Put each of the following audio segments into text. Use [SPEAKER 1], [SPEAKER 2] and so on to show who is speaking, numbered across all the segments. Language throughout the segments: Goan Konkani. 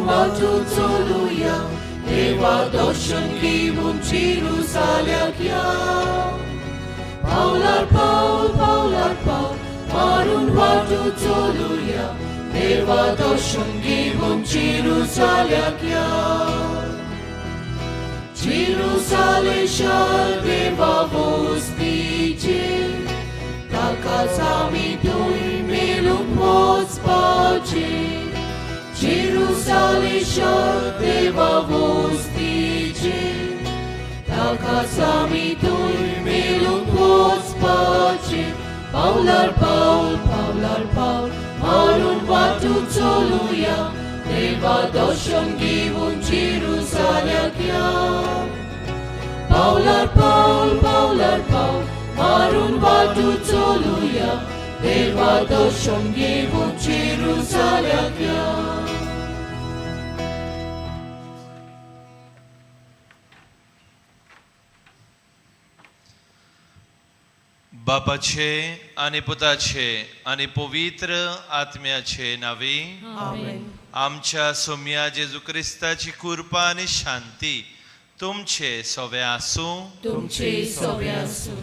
[SPEAKER 1] वाटू चलुया, देवा दर्शन घेवन जेरुजाल्याक या. पावलार पावल पावलार पावल मारून वाटू चलुया, देवा दर्शन घेवन जेरुजाल्याक या. जेरुजाले शार देवा वस्तीचें, ताकाच आमी थंय मेळूंक वचपाचें. जेरुजाले शार देवा वस्तीचें, ताकाच आमी थंय मेळूंक वचपाचें. पावलार पावल पावलार पावल मारून वाटू चलुया, देवा दर्शन घेवन जेरुजाल्याक या. पावलार पावल पावलार पावल मारून वाटू चलुया, देवा दर्शन घेवन जेरुजाल्याक या.
[SPEAKER 2] बापाचे आनी पुताचे आनी पवित्र आत्म्याचे नावे.
[SPEAKER 3] आमेन.
[SPEAKER 2] आमच्या सोम्या जेजू क्रिस्ताची कृपा आनी शांती तुमचे सवे आसूं.
[SPEAKER 3] तुमचे सवे आसूं.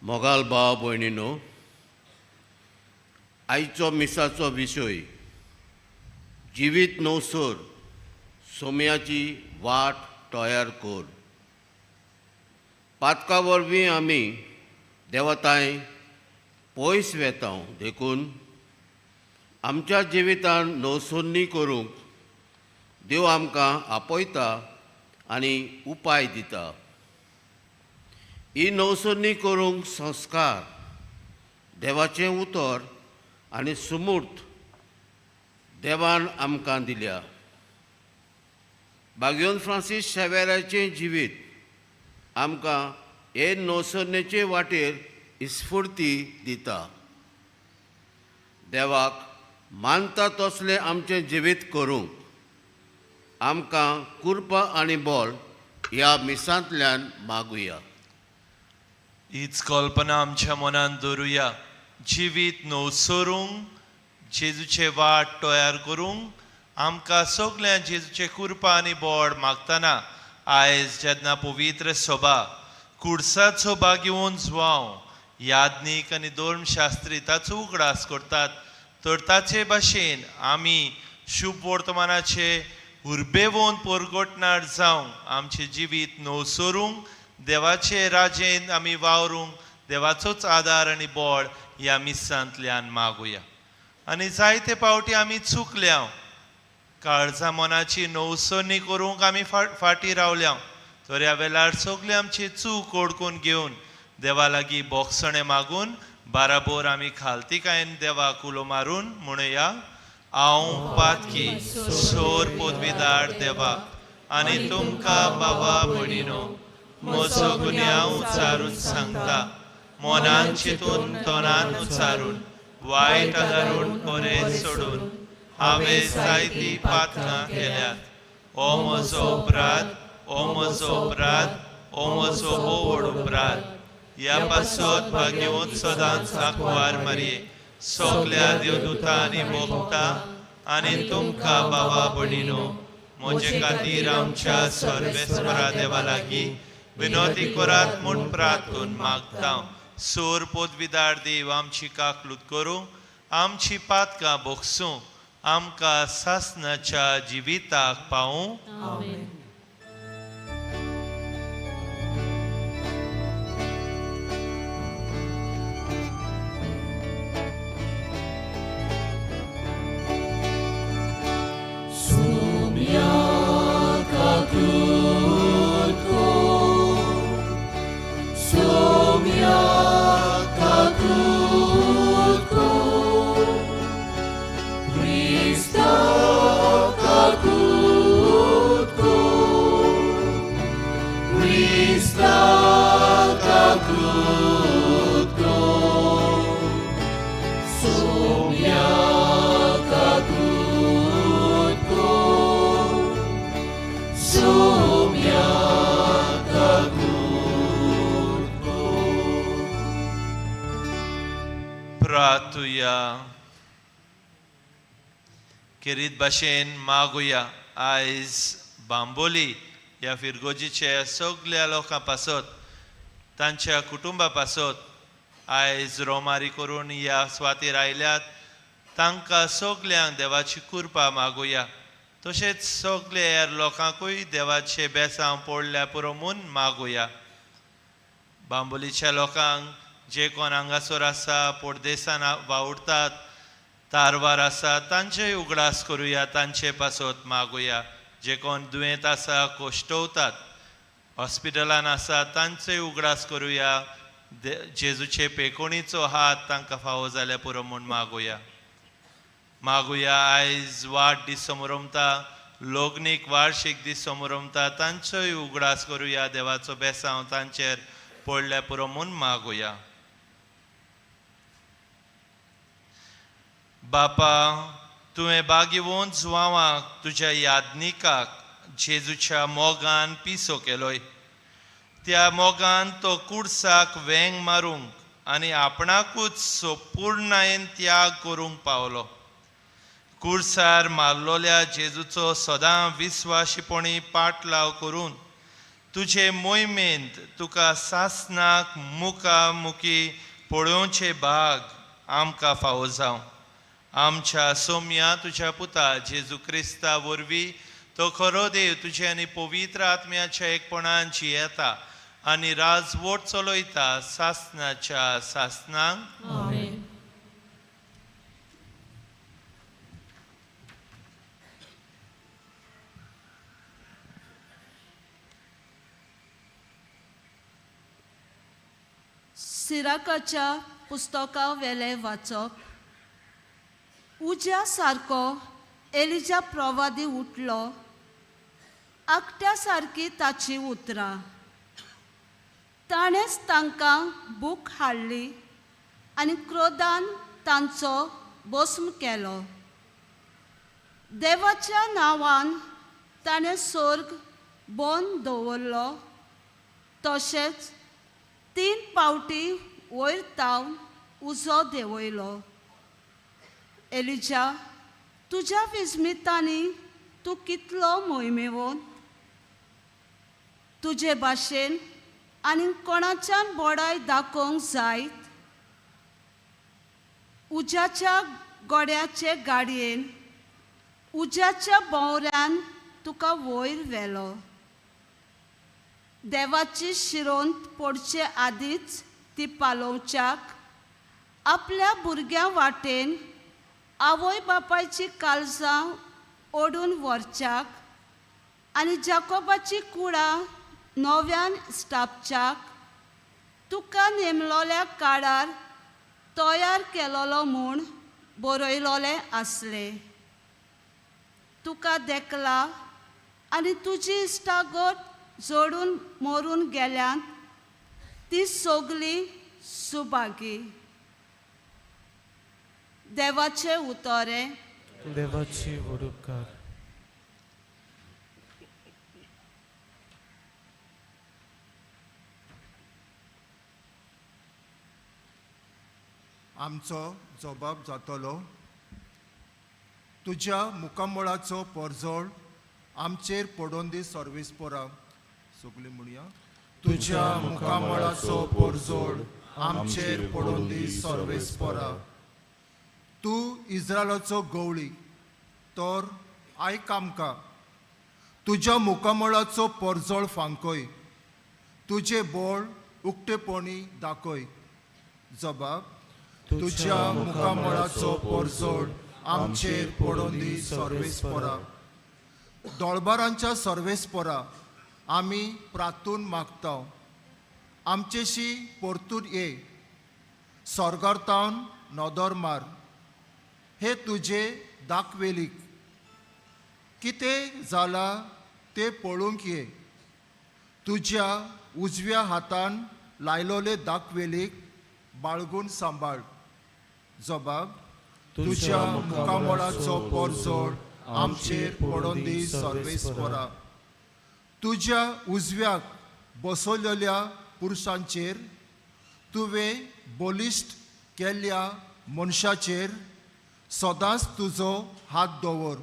[SPEAKER 4] मोगाल भाव भयणीनो, आयचो मिसाचो विशय जिवीत नवसर सोम्याची वाट तयार कर. पातका वरवीं आमी देवताय पयस वेता, देखून आमच्या जिवितान नवसरणी करूंक देव आमकां आपयता आनी उपाय दिता. ही नवसरणी करूंक संस्कार, देवाचें उतर आनी सुमूर्त देवान आमकां दिल्या. बाग्योन फ्रांसीस शेवेराचें जिवीत आमकां हे नवसरणेचे वाटेर इस्फुर्ती दिता. देवाक मानता तसलें आमचें जिवीत करूंक आमकां कृपा आनी बळ ह्या मिसांतल्यान मागुया.
[SPEAKER 2] हीच कल्पना आमच्या मनान दवरुया. जिवीत नवसरूंक जेजूचे वाट तयार करूंक आमकां सगळ्यां जेजूचे कृपा आनी बळ मागतना आयज जेन्ना पवित्र सभा कुडसाचो भाग घेवन जुवांव याज्ञीक आनी धर्मशास्त्री ताचो उगडास करतात, तर ताचे भाशेन आमी शुभ वर्तमानाचे उर्बेवन परगटणार जावंक आमचें जिवीत नवसरूंक देवाचे राजेन आमी वावरूंक देवाचोच आदार आनी बळ ह्या मिसांतल्यान मागुया. आनी जायते पावटी आमी चुकल्या, काळजा मनाची नवसरणी करूंक आमी फाटीं रावल्या, तर ह्या वेळार सगळे आमची चूक ओडकून घेवन देवा लागीं बोगसणें मागून बाराबोर आमी खालतीकायेन देवाक उलो मारून म्हणुया. हांव पातकी सोर पदवीदार देवा आनी तुमकां बाबा भयणीनो म्हजो गुन्यांव उच्चारून सांगता, मनान चिंतून तोंडान उच्चारून वायट आदारून कोरे सोडून हांवें जायतीं पातकां केल्यात. ओ म्हजो अपराध, ओ म्हजो अपराध, ओ म्हजो भोव व्हड अपराध. ह्या पासत भाग्यवंत सदांच आंकवार मारये, सगल्या देवदूता आनी भोगता आनी तुमकां बाबा भयणीनो म्हजे खातीर आमच्या सर्वेस्परा देवा लागीं विनोती करात म्हूण प्रार्थून मागता. सोर पदवीदार देव आमची काकलूत करूं, आमची पातकां भोगसूं, आमकां सासणाच्या जिविताक पावूं.
[SPEAKER 3] आमेन.
[SPEAKER 2] प्रार्थुया. खेरीत भाशेन मागुया आयज बांबोली ह्या फिरगोजीच्या सगल्या लोकां पासत, तांच्या कुटुंबा पासत आयज रोमारी करून ह्या सुवातेर आयल्यात तांकां सगल्यांक देवाची कृपा मागुया. तशेंच सगळे हेर लोकांकूय देवाचे बेसांव पडल्या पुरो म्हूण मागुया. बांबोलीच्या लोकांक जे कोण हांगासर आसा, परदेसान वावुरतात, तारवार आसा, तांचेय उगडास करुया, तांचे पासत मागुया. जे कोण दुयेंत आसा, कोश्टवतात, हॉस्पिटलान आसा, तांचेय उगडास करुया. जेजूचे पेकोणीचो हात तांकां फावो जाल्यार पुरो म्हूण मागुया. मागुया आयज वाड दीस समरमता, लग्नीक वार्शीक दीस समरमता, तांचोय उगडास करुया. देवाचो बेसांव तांचेर पडल्या पुरो म्हूण मागुया. बापा, तुवें बागेवन जुवांवाक तुज्या यादनिकाक जेजूच्या मोगान पिसो केलोय. त्या मोगान तो कुडसाक वेंग मारूंक आनी आपणाकूच सोपूर्णायेन त्याग करूंक पावलो. कुडसार मारलोल्या जेजूचो सदां विस्वाशीपणी पाटलाव करून तुजे मोहिमेंत तुका सासनाक मुखामुखी पळोवचे भाग आमकां फावो जावं. आमच्या सोम्या तुज्या पुता जेजू क्रिस्ता वरवीं तो खरो देव तुजे आनी पवित्र आत्म्याच्या एकपणान जियेता आनी राजवट चलयता सासनाच्या सासनाक.
[SPEAKER 3] आमेन.
[SPEAKER 5] सिराकाच्या पुस्तका वेलें वाचप. उज्या सारको एलिजा प्रवादी उठलो, आकट्या सारकी ताची उतरां. ताणेंच तांकां भूक हाडली आनी क्रोधान तांचो भस्म केलो. देवाच्या नांवान ताणें सोर्ग बंद दवरलो, तशेंच 3 पावटी वयर तावन उजो देंवयलो. एलिजा, तुज्या विस्मितांनी तूं कितलो मोहिमेवंत. तुजे भाशेन आनी कोणाच्यान बोडाय दाखोवंक जायत. उज्याच्या गोड्याचे गाडयेन, उज्याच्या भोंवऱ्यान तुका वयर व्हेलो. देवाची शिरोंत पडचे आदींच ती पालोवच्याक आपल्या भुरग्यां वाटेन आवय बापायची काळजां ओडून व्हरच्याक आनी जाकोबाची कुळां नव्यान स्टापच्याक तुका नेमलोल्या काळार तयार केलोलो म्हूण बरयलोलें आसलें. तुका देखला आनी तुजी इश्टागत जोडून मरून गेल्यान ती सगळी सुभागी. देवाचे उतरे.
[SPEAKER 3] देवाची उपकार.
[SPEAKER 6] आमचो जबाब जातलो. तुज्या मुखामळाचो परजळ आमचेर पडोन दी सर्वीस पोरा. सगळीं म्हणया. तुज्या मुखामळाचो परजळ आमचेर पडोन दी सर्वीस पोरा. तूं इस्रायलाचो गवळी तर आयक आमकां. तुज्या मुखामळाचो परजळ फांकय, तुजें बळ उक्तेपणी दाखय. जबाब. तुज्या मुखामळाचो परजळ आमचेर पडोन दी सर्वेस्परा. दोळबारांच्या सर्वेस्परा आमी प्रातून मागता, आमचेशी परतून ये. स्वर्गार तावन नदर मार, हे तुजे दाखवेलीक कितें जालां तें पळोवंक ये. तुज्या उजव्या हातान लायलोले दाखवेलीक बाळगून सांबाळ. जबाब. तुज्या मुखामळाचो परजळ आमचेर पडोन दी सर्वेस्परा. तुज्या उजव्याक बसवलेल्या पुरुशांचेर तुवें बलिश्ट केल्ल्या मनशाचेर सदांच तुजो हात दवर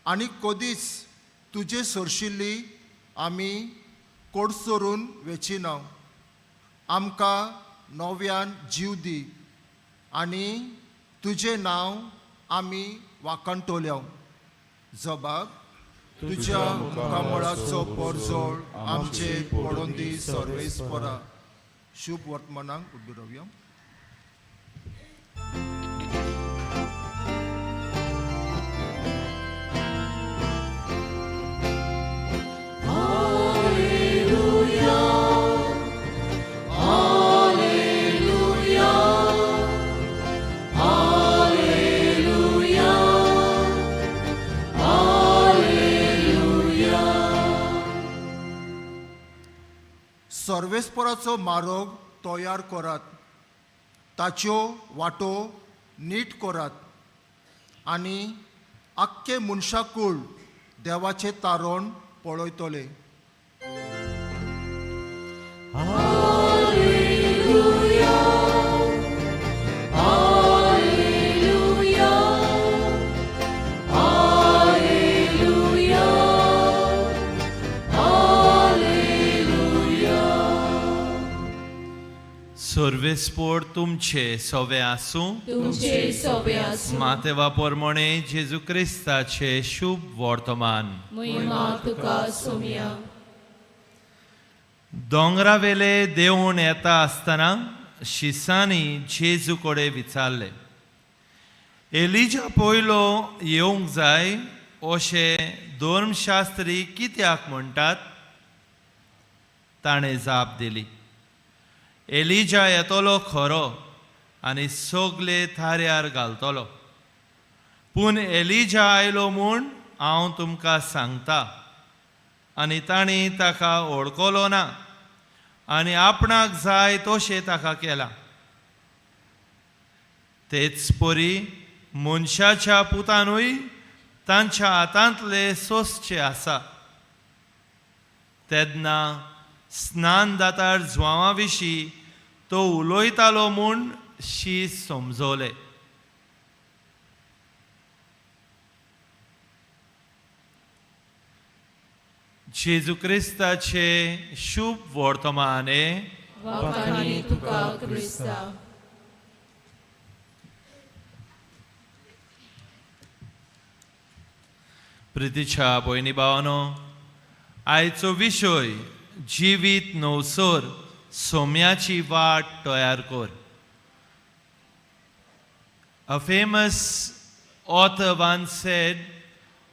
[SPEAKER 6] आनी कदीच तुजे सरशिल्ली आमी कोडसरून वेचिना. आमकां नव्यान जीव दी आनी तुजें नांव आमी वाखाणटल्या. जबाब तुज्या मुखामळाचो परजळ आमचेर पडोन दी सर्वेस्परा. शुभ वर्तमानाक उबी रावया. सर्वेस्पराचो मारोग तयार करात, ताच्यो वाटो नीट करात आनी आख्खें मनशाकूळ देवाचें तारण पळयतले.
[SPEAKER 2] सर्वेस्पोर तुमचे सवे आसूं.
[SPEAKER 1] तुमचे सोबे आसूं.
[SPEAKER 2] मातेवा पोरमोणे जेजू क्रिस्ताचे शुभ वर्तमान.
[SPEAKER 1] महिमा तुका सोम्या.
[SPEAKER 2] दोंगरावेले देवूण येता आसतना शिसांनी जेजू कडेन विचारलें, एलिजा पयलो येवंक जाय अशें धर्मशास्त्री कित्याक म्हणटात? ताणें जाप दिली, एलिजा येतलो खरो आनी सगले थाऱ्यार घालतलो, पूण एलिजा आयलो म्हूण हांव तुमकां सांगता आनी तांणी ताका वळखलो ना आनी आपणाक जाय तशें ताका केलां. तेच परी मनशाच्या पुतानूय तांच्या हातांतले सोंसचे आसा. तेन्ना स्नान दातार जुवांवा विशीं तो उलयतालो म्हूण शीस समजवले. जेजू क्रिस्ताचे शुभ वर्तमान हें.
[SPEAKER 1] वाखाणी तुका क्रिस्ता.
[SPEAKER 2] प्रितीच्या भयणी भावानो, आयचो विशय जिवीत नवसर सोम्याची वाट तयार कर. A famous author once said,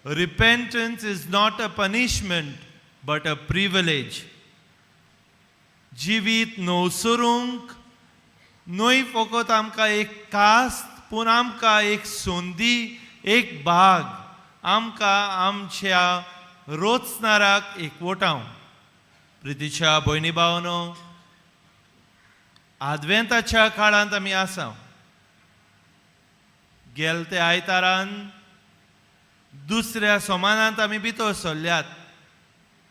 [SPEAKER 2] "Repentance is not a punishment but a privilege." जिवीत नवसरूंक न्हय फकत आमकां एक कास्त, पूण आमकां एक संदी, एक भाग, आमकां आमच्या रोचनाराक एकवटाव. प्रितीच्या भयणी भावनो, आदवेंताच्या काळांत आमी आसा. गेल ते आयतारान दुसऱ्या सोमानांत आमी भितर सरल्यात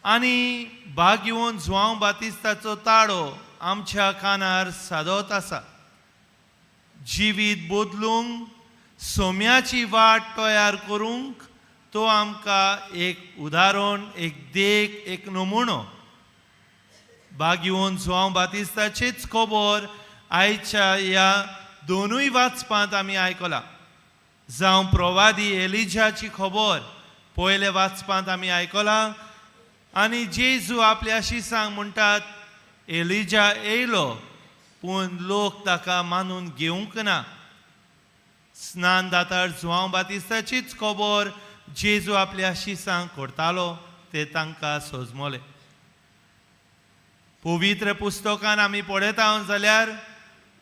[SPEAKER 2] आनी भाग घेवन जुवांव बातिस्ताचो ताळो आमच्या कानार सादत आसा. जिवीत बदलूंक, सोम्याची वाट तयार करूंक तो आमकां एक उदाहरण, एक देख, एक नमुनो. भागयोन जुवांव बातिस्ताचीच खबर आयच्या ह्या दोनूय वाचपांत आमी आयकलां. जावं प्रवादी एलिजाची खबर पयले वाचपांत आमी आयकलां आनी जेजू आपल्या शिसांक म्हणटात, एलिजा येयलो पूण लोक ताका मानून घेवंक ना. स्नान दातार जुवांव बातिस्ताचीच खबर जेजू आपल्या शिसांक करतालो ते तांकां सोजमले. पवित्र पुस्तकान आमी पळयता जाल्यार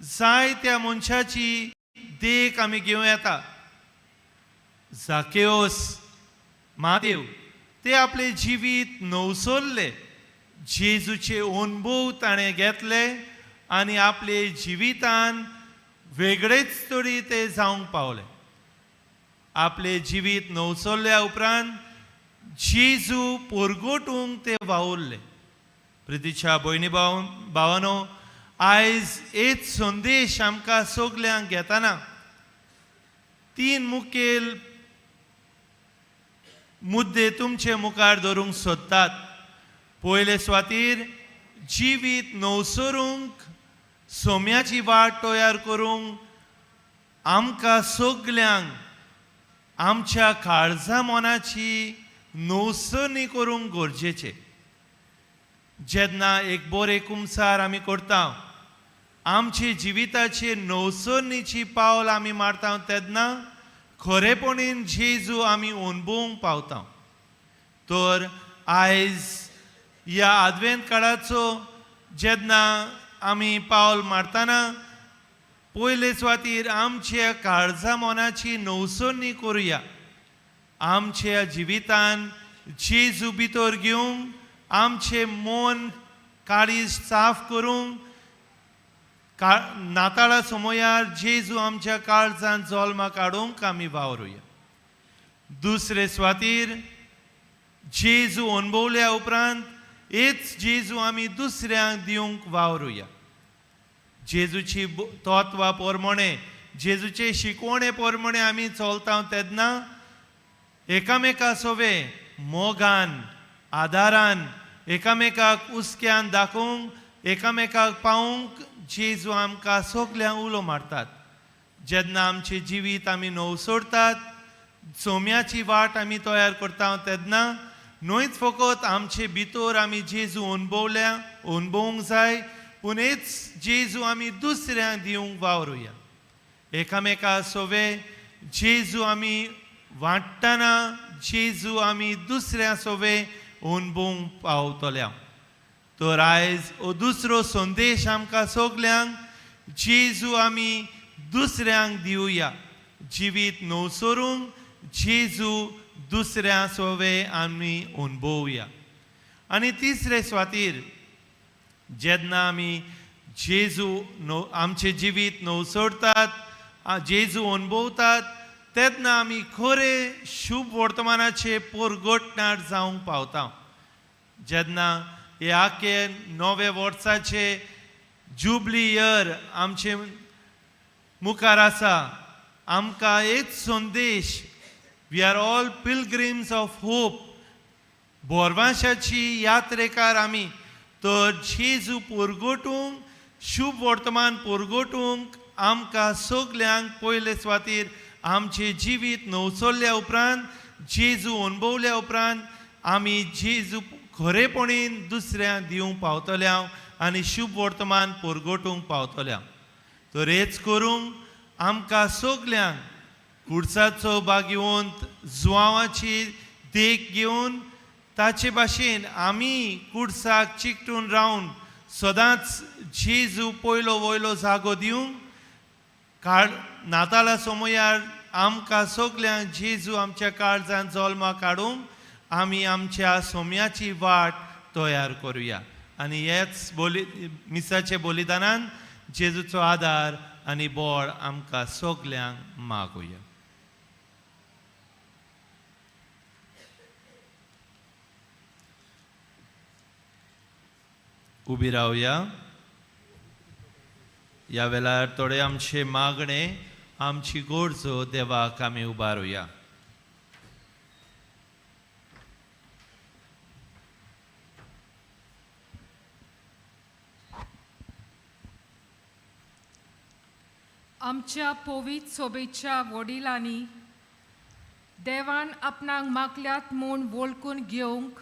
[SPEAKER 2] जायत्या मनशाची देख आमी घेवं येता. जाकेओस, म्हादेव ते आपले जिवीत नवसरले, जेजूचे अणभव ताणें घेतले आनी आपले जिवितान वेगळेच तरी ते जावंक पावले. आपले जिवीत नवसरल्या उपरांत जेजू परगटूंक ते वावुरले. प्रितीच्या भयणी भाव भावानो, आयज एक संदेश आमकां सगल्यांक घेतना तीन मुखेल मुद्दे तुमचे मुखार धरूंक सोदतात. पयले सुवातीर जिवीत नवसरूंक सोम्याची वाट तयार करूंक आमकां सगल्यांक आमच्या काळजा मनाची नवसरणी करूंक गरजेचें. जेन्ना एक बरें कुमसार आमी करता, आमचे जिविताचे नवसरणीची पावल आमी मारता तेन्ना खरेपणीन जेजू आमी अणभवूंक पावता. तर आयज ह्या आदवेंत काळाचो जेन्ना आमी पावल मारतना पयले सुवातीर आमच्या काळजा मनाची नवसरणी करुया. आमच्या जिवितान जेजू भितर घेवंक, आमचें मन काळीज साफ करूंक नाताळा समयार जेजू आमच्या काळजान जल्मा काडूंक आमी वावरुया. दुसरे सुवातीर जेजू अणभवल्या उपरांत हेच जेजू आमी दुसऱ्यांक दिवंक वावरुया. जेजूची तत्वां पोरमोणे, जेजूचे शिकवणे पोरमोणे आमी चलता तेन्ना एकामेका सोवे मोगान, आदारान, एकामेकाक हुस्क्यान दाखोवंक, एकामेकाक पावोवंक जेजू आमकां सगल्यांक उलो मारतात. जेन्ना आमचें जिवीत आमी नवसोडतात, सोम्याची वाट आमी तयार करता तेन्ना न्हयच फकत आमचे भितर आमी जेजू अणभवल्या अणभवूंक जाय, पूण हेच जेजू आमी दुसऱ्यांक दिवंक वावरुया. एकामेका सोवे जेजू आमी वांट्टना जेजू आमी दुसऱ्या सोवे अणभवूंक पावतल्या. तर आयज हो दुसरो संदेश आमकां सगल्यांक, जेजू आमी दुसऱ्यांक दिवया. जिवीत नवसरूंक जेजू दुसऱ्या सोवे आमी अणभवया. आनी तिसरे सुवातीर जेन्ना आमी जेजू आमचें जिवीत नवसोडतात, जेजू अणभवतात तेन्ना आमी खरें शुभ वर्तमानाचे पोरगटणार जावंक पावता. जेन्ना हे आखे नवे वर्साचे जुबली इयर आमचे मुखार आसा, आमकां एक संदेश, we are all pilgrims of hope, बोरवाशाची यात्रेकार आमी. तर जेजू पोरगोटूंक, शुभ वर्तमान पोरगोटूंक आमकां सगल्यांक पयले सुवातीर आमचें जिवीत नवसरल्या उपरांत, जेजू अणभवल्या उपरांत आमी जेजू खरेपणीन दुसऱ्यांक दिवंक पावतल्या आनी शुभ वर्तमान पोरगोटूंक पावतल्या. तर हेच करूंक आमकां सगल्यांक कुडसाचो भाग्यवंत जुवांवाची देख घेवन ताचे भाशेन आमी कुडसाक चिकटून रावन सदांच जेजू पयलो वयलो जागो दिवंक नाताला समयार आमकां सगल्यांक जेजू आमच्या काळजान जल्मा काडूंक आमी आमच्या सोम्याची वाट तयार करुया. आनी हेच बोली मिसाचे बलिदानान जेजूचो आदार आनी बळ आमकां सगल्यांक मागुया. उबी रावया. ह्या वेळार थोडे आमचे मागणे, आमची गरजो देवाक आमी उबारुया.
[SPEAKER 7] आमच्या पवित्र सोबेच्या वडिलांनी देवान आपणाक मागल्यात म्हूण वळखून घेवंक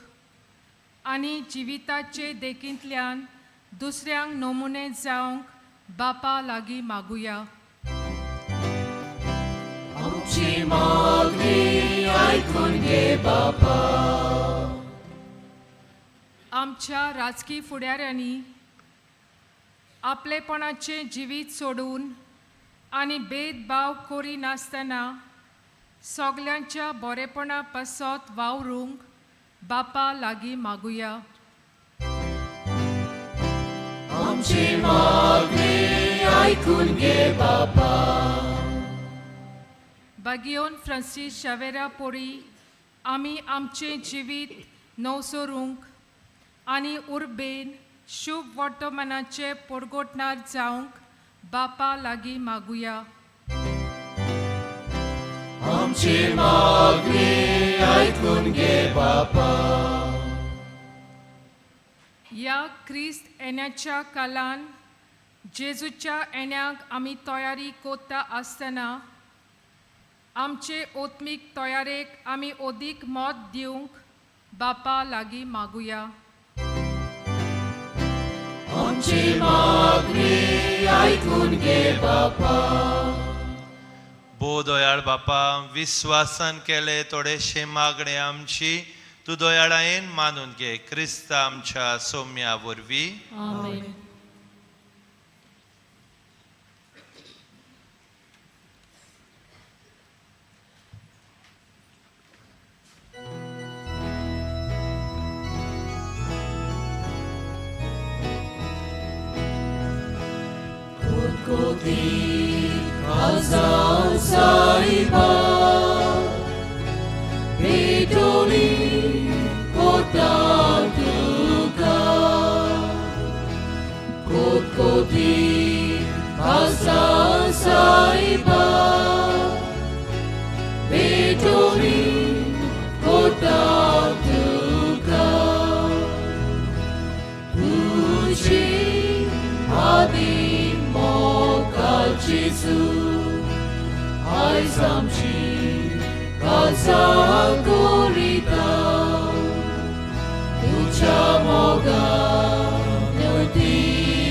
[SPEAKER 7] आनी जिविताचे देखींतल्यान दुसऱ्यांक नमुने जावंक बापा लागीं मागुया.
[SPEAKER 1] आमची मागणी आयकून घे बापा.
[SPEAKER 7] आमच्या राजकी फुडाऱ्यांनी आपलेपणाचें जिवीत सोडून आनी भेदभाव करिनासतना सगल्यांच्या बरेपणा पासत वावरूंक बापा लागीं मागुया.
[SPEAKER 1] आमची मागणी आयकून घे बापा.
[SPEAKER 7] बागियोन फ्रांसीस शावेरा पोरी आमी आमचें जिवीत नवसरूंक आनी उर्बेन शुभ वर्तमानाचे पोरगोटणार जावंक बापा लागीं मागुया.
[SPEAKER 1] आमची मागणी आयकून घे बापा.
[SPEAKER 7] ह्या क्रिस्त येण्याच्या कालान जेजूच्या येण्याक आमी तयारी कोत्ता आसतना आमचे ओत्मीक तयारेक आमी ओदीक मत दिवंक बापा लागीं मागुया.
[SPEAKER 1] आमची मागणी आयकून घे बापा.
[SPEAKER 2] भो दयाळ बापा, विस्वासान केले थोडेशे मागणे आमची तूं दयाळायेन मानून घे, क्रिस्त आमच्या सोम्या वरवीं.
[SPEAKER 1] आमेन. आयज आमची काळजां करिता तुज्या मोगान ती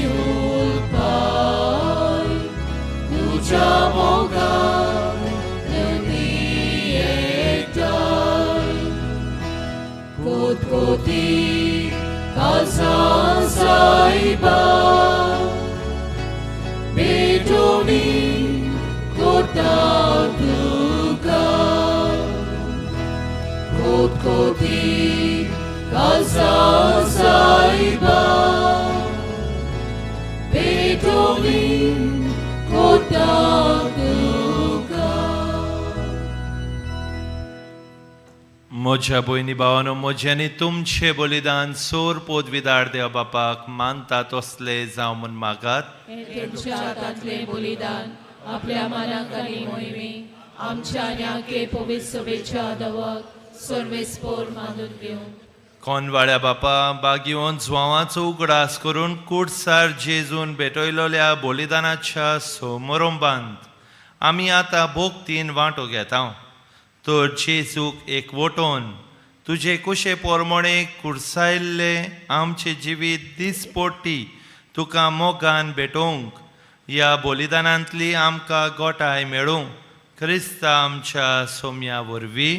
[SPEAKER 1] उलपाय, तुज्या मोगान ती एकठांय. कोतकोती काळजां सायबा भेटोणी कोता तुका, कोतकोती काळजां सायबा भेटोणी कोता तुका.
[SPEAKER 2] म्हज्या भयणी भावानो, म्हज्यांनी तुमचें बलिदान सोर पोदविदार देवा बापाक मानता तसले जावं म्हूण मागात.
[SPEAKER 1] हें तुमच्या हातांतलें बलिदान आपल्या मानाक आनी मोहिमेक आमच्या आनी आखे पवित्र सभेच्या दवाक सर्वेस्पोर मानून घेवं.
[SPEAKER 2] कोनवाळ्या बापा, बागयोन जुवांचो उगडास करून कुडसार जेजून भेटयलोल्या बलिदानाच्या सोमरोंबांत आमी आतां भोगतीन वांटो घेता. तर जेजूक एकवटोन तुजे कुशे पोरमोणे कुर्सायल्ले आमचें जिवीत दिसपट्टी तुका मोगान भेटोवंक ह्या बलिदानांतली आमकां गोठाय मेळूं, क्रिस्ता आमच्या सोम्या वरवीं.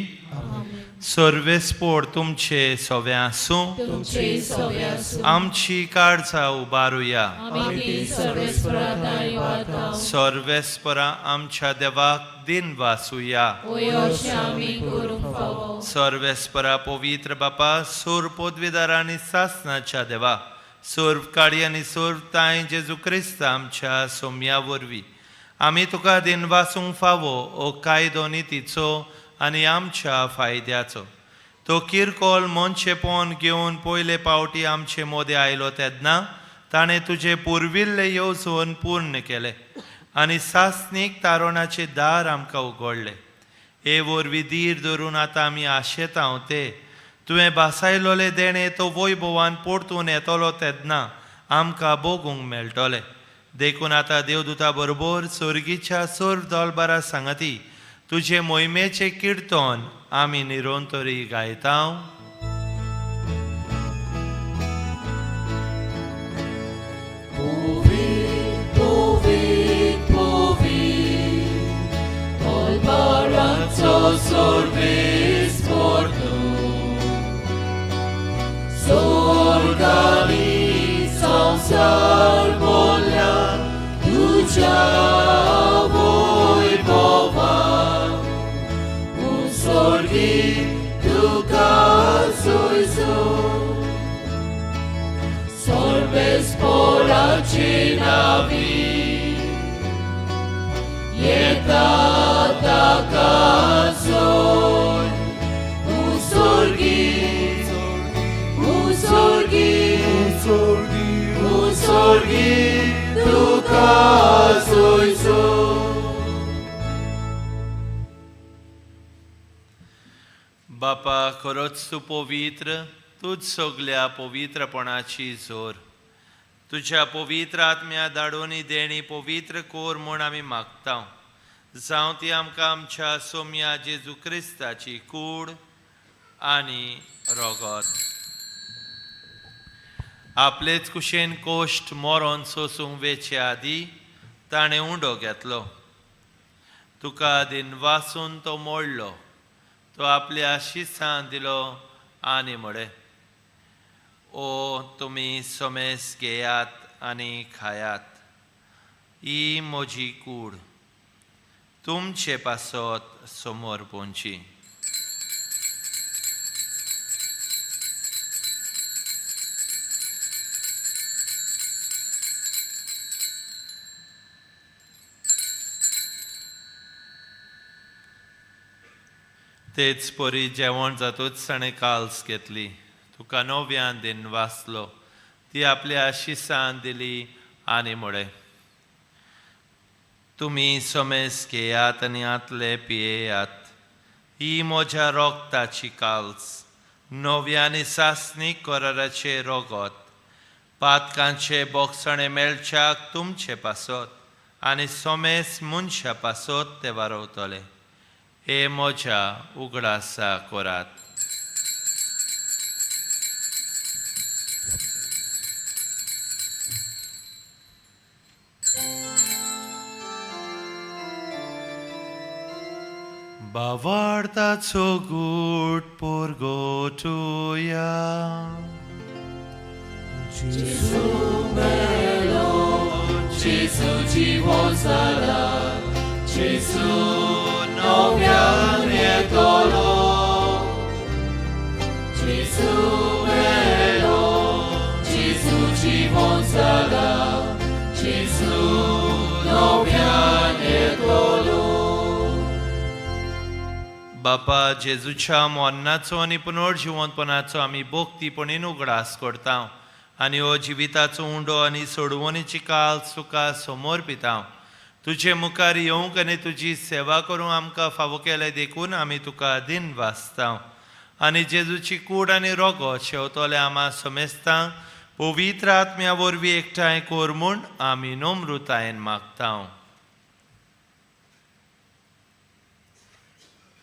[SPEAKER 2] सर्वेस्पोर तुमचे सवे आसूं.
[SPEAKER 1] तुमचे सवे आसूं.
[SPEAKER 2] आमची काळजां उबारुया.
[SPEAKER 1] आमी ती सर्वेस्परा दाय वाता.
[SPEAKER 2] सर्वेस्परा आमच्या देवाक दिन वासुया.
[SPEAKER 1] वय अशें आमी करूंक फावो.
[SPEAKER 2] सर्वेस्परा पवित्र बापा, सूर पदवीदार आनी सासनाच्या देवा, सर्व काळी आनी सर्व तांय जेजू क्रिस्त आमच्या सोम्या वरवीं आमी तुका दिन वासूंक फावो ओ कायदो नितीचो आनी आमच्या फायद्याचो. तो किरकोल मनशेपण घेवन पयले पावटी आमचे मोदें आयलो तेन्ना ताणें तुजें पुर्विल्लें येवजण पूर्ण केलें आनी सासणीक तारणाचें दार आमकां उगडलें. हे वरवीं धीर धरून आतां आमी आशेता ते तुवें भासायलोलें देणें तो वैभवान परतून येतलो तेन्ना आमकां भोगूंक मेळटलें. देखून आतां देवदूता बरोबर सर्गीच्या सर्व दलबारा सांगाती तुजे मोहिमेचें किर्तन आमी निरंतरी गायता. सोर्गी तुका सोयसो. बापा खरोच तूं पवित्र, तूंच सगल्या पवित्रपणाची जोर. तुज्या पवित्र आत्म्या धाडून ही देणी पवित्र कोर म्हूण आमी मागता. जावं ती आमकां आमच्या सोम्या जेजू क्रिस्ताची कूड आनी रोगत. आपलेच कुशेन कोश्ट मरोन सोसूंक वेचे आदी ताणें उंडो घेतलो. तुका दिनवासून तो मोडलो, तो आपल्या शिसान दिलो आनी म्हळें, ओ तुमी सोमेस घेयात आनी खायात, ही म्हजी कूड तुमचे पासत समोर पोंची. तेच परी जेवण जातूच ताणें काल्स घेतली, तुका नव्यान दिन वाचलो, ती आपल्या शिसान दिली आनी म्हळें, तुमी सोमेस घेयात आनी आतले पियेयात, ही म्हज्या रोगताची काल्स, नव्या आनी सासणीक कराराचें रोगत, पातकांचे बोगसणे मेळच्याक तुमचे पासत आनी सोमेस मनशा पासत ते वारवतले. हे म्हज्या उगडासा करात. बावार्थाचो गूट पुरगोटुया.
[SPEAKER 1] जेजू मेलो, जेजू जिवो जाला, जेजू नव्यान येतलो. जेजू मेलो, जेजू जिवो जाला, जेजू नव्यान येतलो.
[SPEAKER 2] बापा, जेजूच्या मरणाचो आनी पुनर्जिवंतपणाचो आमी भक्तीपणीन उगडास करता आनी हो जिविताचो उंडो आनी सोडवणीची काल तुका समोर पिता. तुजे मुखार येवंक आनी तुजी सेवा करूंक आमकां फावो केलें देखून आमी तुका दिन वाचता. आनी जेजूची कूड आनी रोगो शेवतले आमा समेस्तांक पवित्र आत्म्या वरवीं एकठांय कोर म्हूण आमी नम्रतायेन मागता.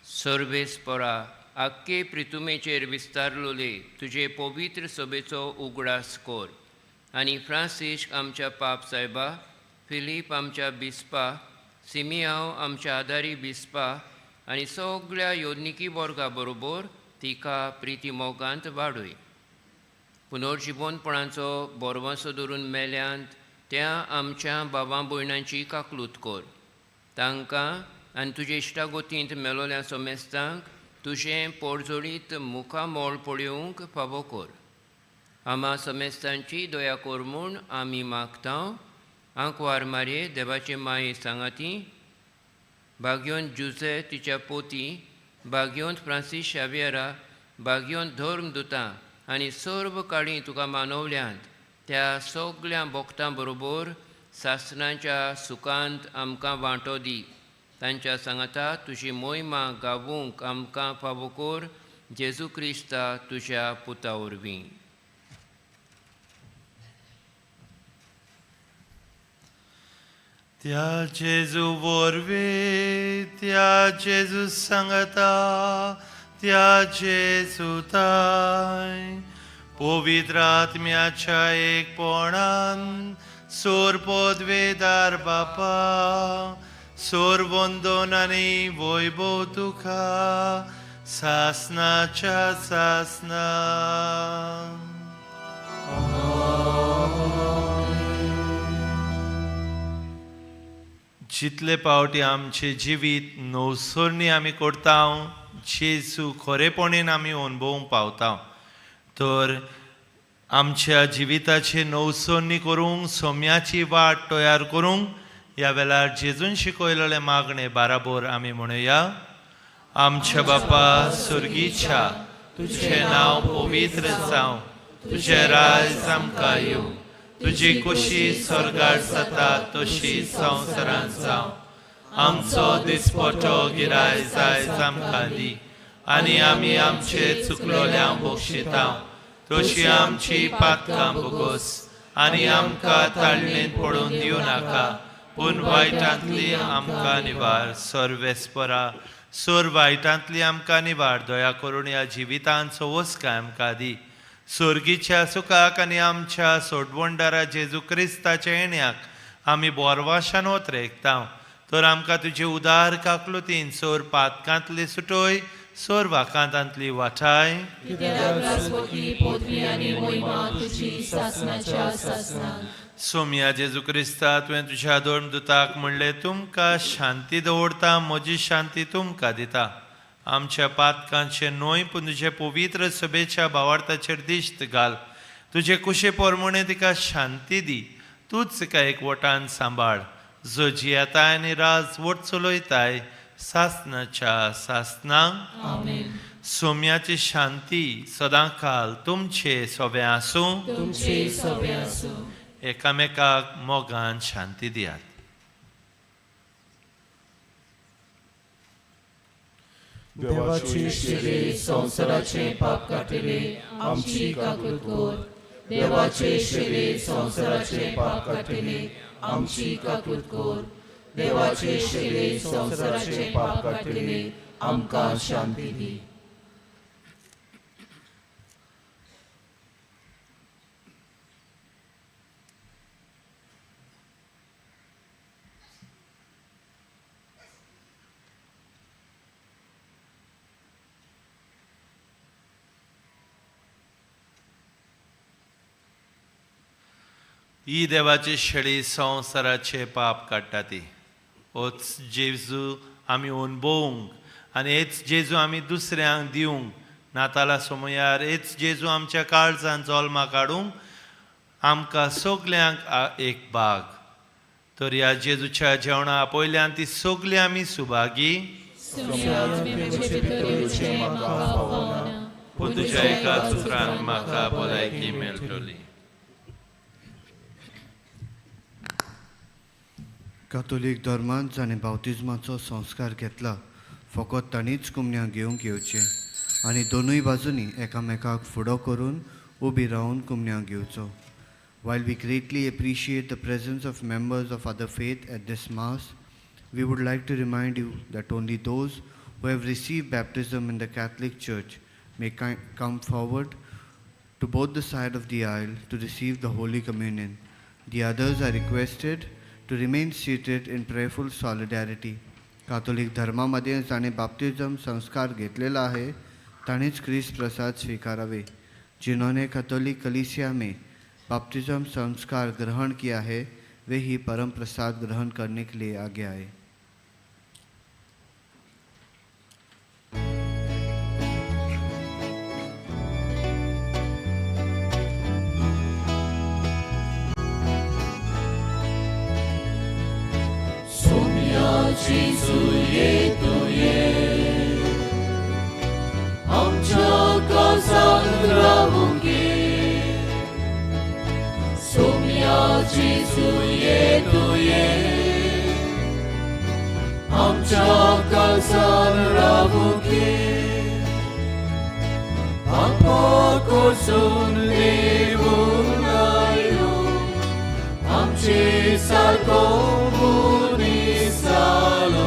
[SPEAKER 8] सर्वेस्परा, आख्खे प्रितुमेचेर विस्तारलोले तुजे पवित्र सभेचो उगडास कोर आनी फ्रांसिस्क आमच्या पाप सायबा, फिलीप आमच्या बिस्पा, सिमियांव आमच्या आदारी बिस्पा आनी सगळ्या योदनिकी वर्गा बरोबर तिका प्रिती मोगांत वाडय. पुनर्जिवनपणाचो बोरवासो धरून मेल्यांत त्या आमच्या बाबा भयणांची काकलूत कोर. तांकां आनी तुजे इश्टागोतींत मेलोल्या सोमेस्तांक तुजें पोरजोळीत मुखामोळ पळोवंक फावो कोर. आमा समेस्तांची दया कोर म्हूण आमी मागता. आंकवार मारये देवाचे माये सांगाती, भाग्योन जुजे तिच्या पोती, भाग्योन फ्रांसीस शावियरा, भाग्योन धर्म दुता आनी सर्व काळी तुका मानवल्यांत त्या सगळ्या भोक्तां बरोबर सासणाच्या सुखांत आमकां वांटो दी. तांच्या सांगाता तुजी मोहिमा गावूंक आमकां फावो कोर, जेजू क्रिस्ता तुज्या पुता वरवीं.
[SPEAKER 2] त्या जेजू वरवीं, त्या जेजू सांगता, त्या जेजू ताय पवित्र आत्म्याच्या एकपणान सोर पदवेदार बापा, सोर वंदन आनी वैभव तुका सासनाच्या सासना. जितले पावटी आमचे जिवीत नवसरणी आमी करता, जेजू खरेपणीन आमी अणभवूंक पावता. तर आमच्या जिविताचे नवसरणी करूंक, सोम्याची वाट तयार करूंक ह्या वेळार जेजून शिकयलेलें मागणें बाराबोर आमी म्हणुया. आमच्या बापा सुर्गीच्या, तुजें नांव पवित्र जावं, तुजें राज आमकां येवं, तुजी कुशी स्वर्गार जाता तशी संवसारांत जावं. आमचो दिसपटो गिराय जायज आमकां दी आनी आमी आमचे चुकलोल्यांक बक्षिता तशी आमची पातकां भोगोस आनी आमकां ताळणेंत पडून दिवं नाका पूण वायटांतली आमकां निवार. सर्वेस्परा सोर वायटांतली आमकां निवार. दया करून ह्या जिवितांत सवोसकाय आमकां दी. सोर्गीच्या सुखाक आनी आमच्या सोडवणदारा जेजू क्रिस्ताच्या येण्याक आमी बोरवाशान ओतरेकता. तर आमकां तुजे उदार काकलुतीन सोर पातकांतली सुटोय, सोर वाकांतांतली वाठाय. सोमया जेजू क्रिस्ता, तुवें तुज्या दोन दुताक म्हणलें, तुमकां शांती दवरता, म्हजी शांती तुमकां दिता. आमच्या पातकांचे न्हय पूण तुजे पवित्र सभेच्या भावार्थाचेर दिश्ट घाल. तुजे कुशे पोरमुणे तिका शांती दी. तूंच तिका एकवटान सांबाळ, जो जियेताय आनी राज वट चलयताय सासनाच्या सासनां. सोम्याची शांती सदांकाल तुमचे सोबें आसूं.
[SPEAKER 1] तुमचे सोबें आसूं.
[SPEAKER 2] एकामेकाक मोगान शांती दियात.
[SPEAKER 3] देवाची
[SPEAKER 1] शिरे संवसाराचे पाप काडटले आमची काकूत कर. देवाचे शिरे संवसाराचे पाप काडटले आमची काकूत कर. देवाचे शिरे संवसाराचे पाप काडटले आमकां शांती दी.
[SPEAKER 2] ही देवाची शेळी संवसाराचे पाप काडटा ती. होच जेजू आमी अणभवूंक आनी हेच जेजू आमी दुसऱ्यांक दिवंक नाताला समयार हेच जेजू आमच्या काळजान जल्मा काडूंक आमकां सगल्यांक एक भाग. तर ह्या जेजूच्या जेवणा पयल्यान ती सगळीं आमी सुभागी. पूण तुज्या एका उतरान म्हाका भलायकी मेळटली.
[SPEAKER 4] कातोलीक धर्मांत जाणें बावतिज्माचो संस्कार घेतला फकत तांणीच कुमन्या घेवंक येवचें आनी दोनूय बाजूंनी एकामेकाक फुडो करून उबी रावन कुमन्या घेवचो. While we greatly appreciate the presence of members of other faith at this mass, we would like to remind you that only those who have received baptism in the Catholic Church may come forward to both the side of the aisle to receive the Holy Communion. The others are requested to remain seated in prayerful solidarity. Catholic धर्मामध्ये जाणें बाप्तिझम संस्कार घेतलेला आहे ताणेच क्रिस्त प्रसाद स्वीकारावे. जिन्होंने कैथोलिक कलीसिया में बाप्तिज्म संस्कार ग्रहण किया है वे ही परम प्रसाद ग्रहण करने के लिए आगे आए.
[SPEAKER 1] जेजू येतोय आमच्या काळजांत रावूंक ये. सोम्या जेजू येतोय आमच्या काळजांत रावूंक ये. पापा कोसून देवून आयलो आमचे सारको मनीस जालो.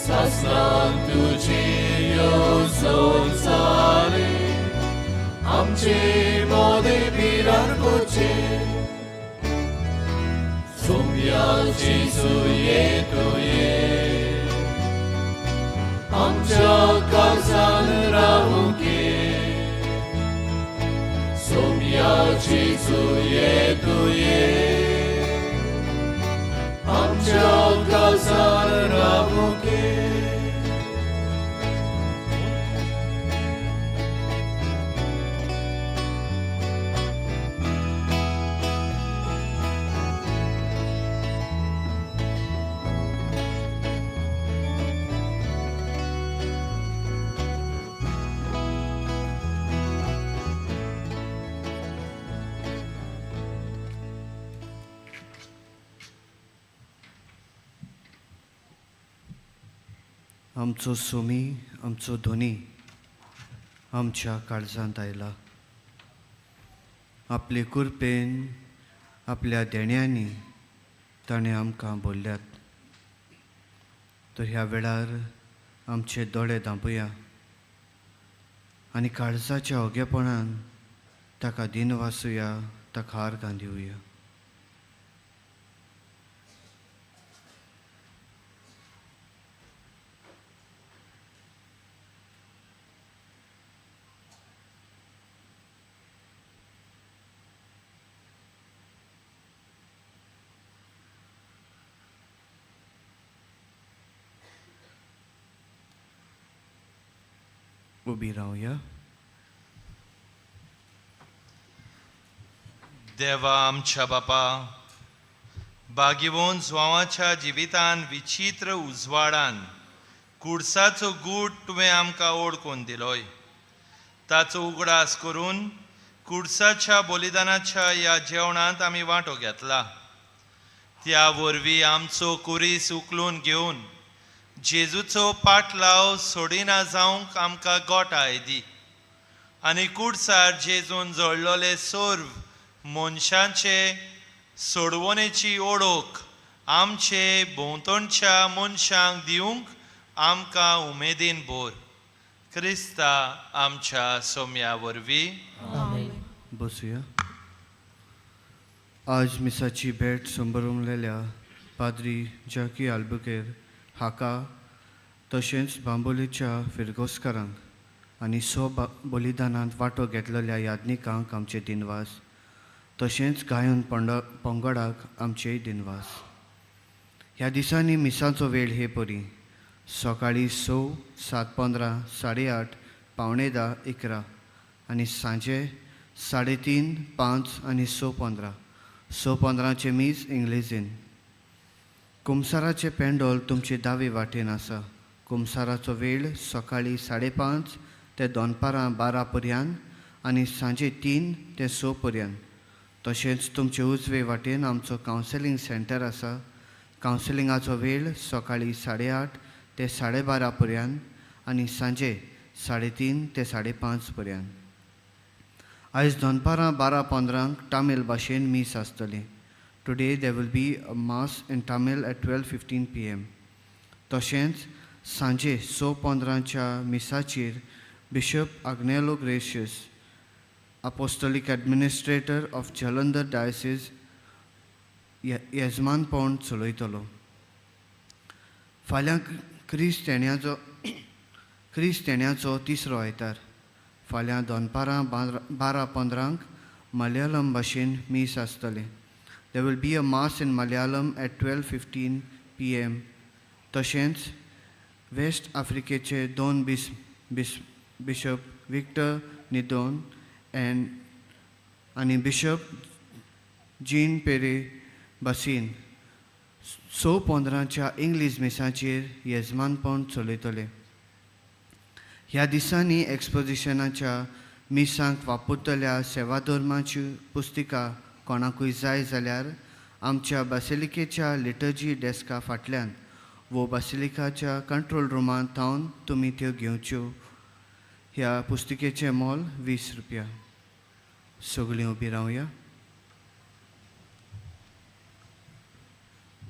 [SPEAKER 1] सासणान तुजी येवजण जाली आमचे मोदें भिरांत करचें. सोम्या जेजू येतोय आमच्या काळजांत रावूंक ये. सोम्या जेजू येतोय आमच्या काळजांत रावूंक ये.
[SPEAKER 4] आमचो सोमी, आमचो धोनी आमच्या काळजांत आयला. आपले कुरपेन, आपल्या देण्यांनी ताणें आमकां बोल्ल्यात. तर ह्या वेळार आमचे दोळे धांपुया आनी काळजाच्या ओगेपणान ताका दिनवासुया, ताका आर्गां दिवया. उबी रावया.
[SPEAKER 2] देवा आमच्या बापा, बागिवोन जुवांवाच्या जिवितान विचित्र उजवाडान कुडसाचो गूट तुवें आमकां ओडकून दिलोय. ताचो उगडास करून कुडसाच्या बलिदानाच्या ह्या जेवणांत आमी वांटो घेतला. त्या वरवीं आमचो कुरीस उखलून घेवन जेजूचो पाटलाव सोडिना जावंक आमकां गोठाय दी आनी कुडसार जेजून जोडलेले सर्व मनशांचे सोडवणेची ओळख आमचे भोंवतणच्या मनशांक दिवंक आमकां उमेदीन भर. क्रिस्ता आमच्या सोम्या वरवीं.
[SPEAKER 4] बसुया. आज मिसाची भेट संबरमलेल्या पाद्री जाकी आल्बुकेर हाका, तशेंच बांबोलीच्या फिरगोस्कारांक आनी सो बलिदानांत वांटो घेतलेल्या याज्ञिकांक आमचे दिनवास, तशेंच गायन पंगडाक आमचेय दिनवास. ह्या दिसांनी मिसाचो वेळ हे परी: सकाळीं 6, 7:15, 8:30, 9:45, 11 आनी सांजे 3:30, 5 आनी 6:15. 6:15चें मीस इंग्लेजीन. कुमसाराचें पेंडोल तुमचे दावे वाटेन आसा. कुमसाराचो वेळ सकाळीं 5:30 ते दनपारां 12 पर्यंत आनी सांजे 3 ते 6 पर्यंत. तशेंच तुमचे उजवे वाटेन आमचो कावन्सिलींग सेंटर आसा. कावन्सिलिंगाचो वेळ सकाळीं 8:30 ते 12:30 पर्यंत आनी सांजे 3:30 ते 5:30 पर्यंत. आयज दनपारां 12:15 तामील भाशेन मीस आसतलें. Today there will be a mass in Tamil at 12:15 PM. तशेंच सांजे 6:15च्या मिसाचेर bishop Agnelo Gracias, apostolic administrator of Jalandhar diocese, येजमानपण चलयतलो. फाल्यां क्रिस्त येण्याचो तिसरो आयतार. फाल्यां दनपारां 12:15 मलयाळम भाशेन मीस आसतलें. There will be a mass in Malayalam at 12:15 PM. तशेंच वेस्ट आफ्रिकेचे दोन बिस बिस बिशप विक्टर निदोन एंड आनी बिशप जीन पेरे बासीन 6:15च्या इंग्लीश मिसाचेर येजमानपण चलयतले. ह्या दिसांनी एक्सपोजिशनाच्या मिसांक वापरतल्या सेवाधर्माची पुस्तिका कोणाकूय जाय जाल्यार आमच्या बासिलिकेच्या लिटर्जी डेस्का फाटल्यान वो बासिलिकाच्या कंट्रोल रुमांत थावन तुमी त्यो घेवच्यो. ह्या पुस्तिकेचें मोल 20 रुपया. सगळीं उबी रावया.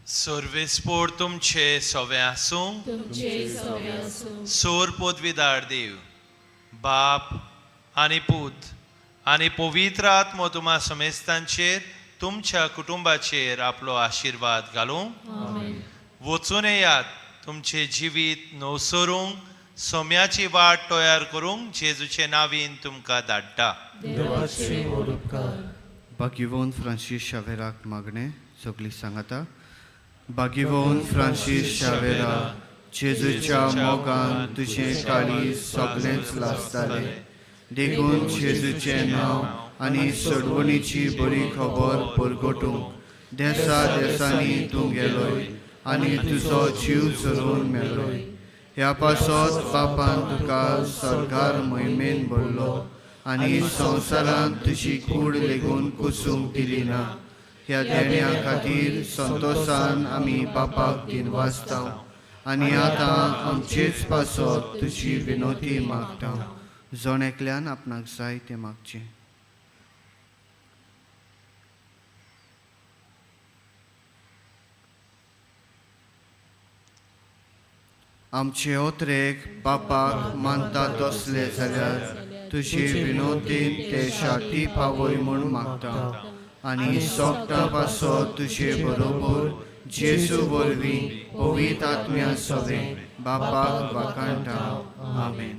[SPEAKER 2] सर्वेस्पोर तुमचे सवे आसूं. सोर पदवीदार देव बाप आनी पूत आनी पवित्र आत्मो तुमा समेस्तांचेर, तुमच्या कुटुंबाचेर आपलो आशिर्वाद घालूं. वचून येयात, तुमचें जिवीत नवसरूंक, सोम्याची वाट तयार करूंक जेजूचे नावीन तुमकां धाडटा.
[SPEAKER 4] बागिवोन फ्रांसीस शावेराक मागणें. सगळीं सांगाता. बागिवोन फ्रांसीस शावेरा, जेजूच्या मोगान तुजें काळीज सगळेंच लासतालें, देखून जेजूचें नांव आनी सोडवणीची बरी खबर परगटूंक देसा देसांनी तूं गेलोय आनी तुजो जीव झरोवन मेलोय. ह्या पासत बापान तुका सरकार मोहिमेन भरलो आनी संवसारांत तुजी कूड लेगून कुसूंक दिली ना. ह्या देण्या खातीर संतोशान आमी बापाक दिनवासता आनी आतां आमचेच पासत तुजी विनोती मागता. जण एकल्यान आपणाक जाय तें मागचें. आमचे ओत्रेक बापाक मानता तसले जाल्यार तुजे विनोदीन ते शाती पावय म्हूण मागता आनी सोगटा पासत तुजे बरोबर जेजू वरवीं पवित्र आत्म्या सवें बापाक वाखाणटा. आमेन.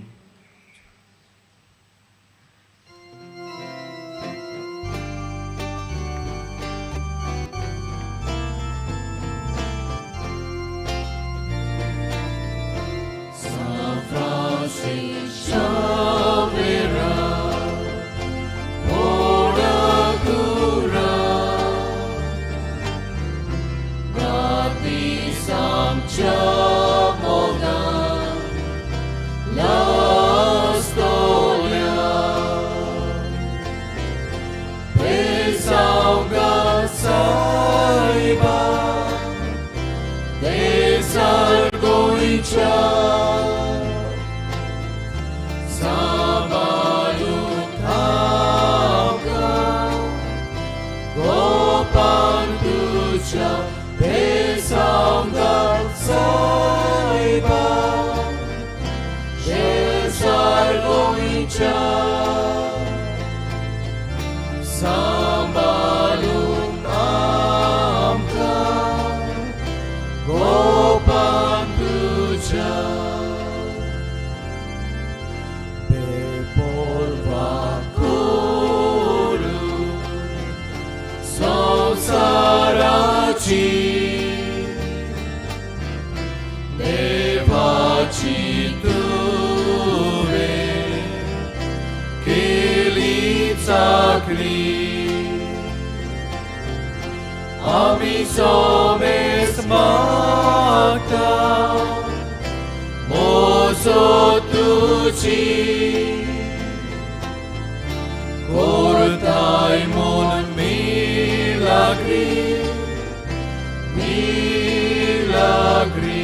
[SPEAKER 1] Milagri,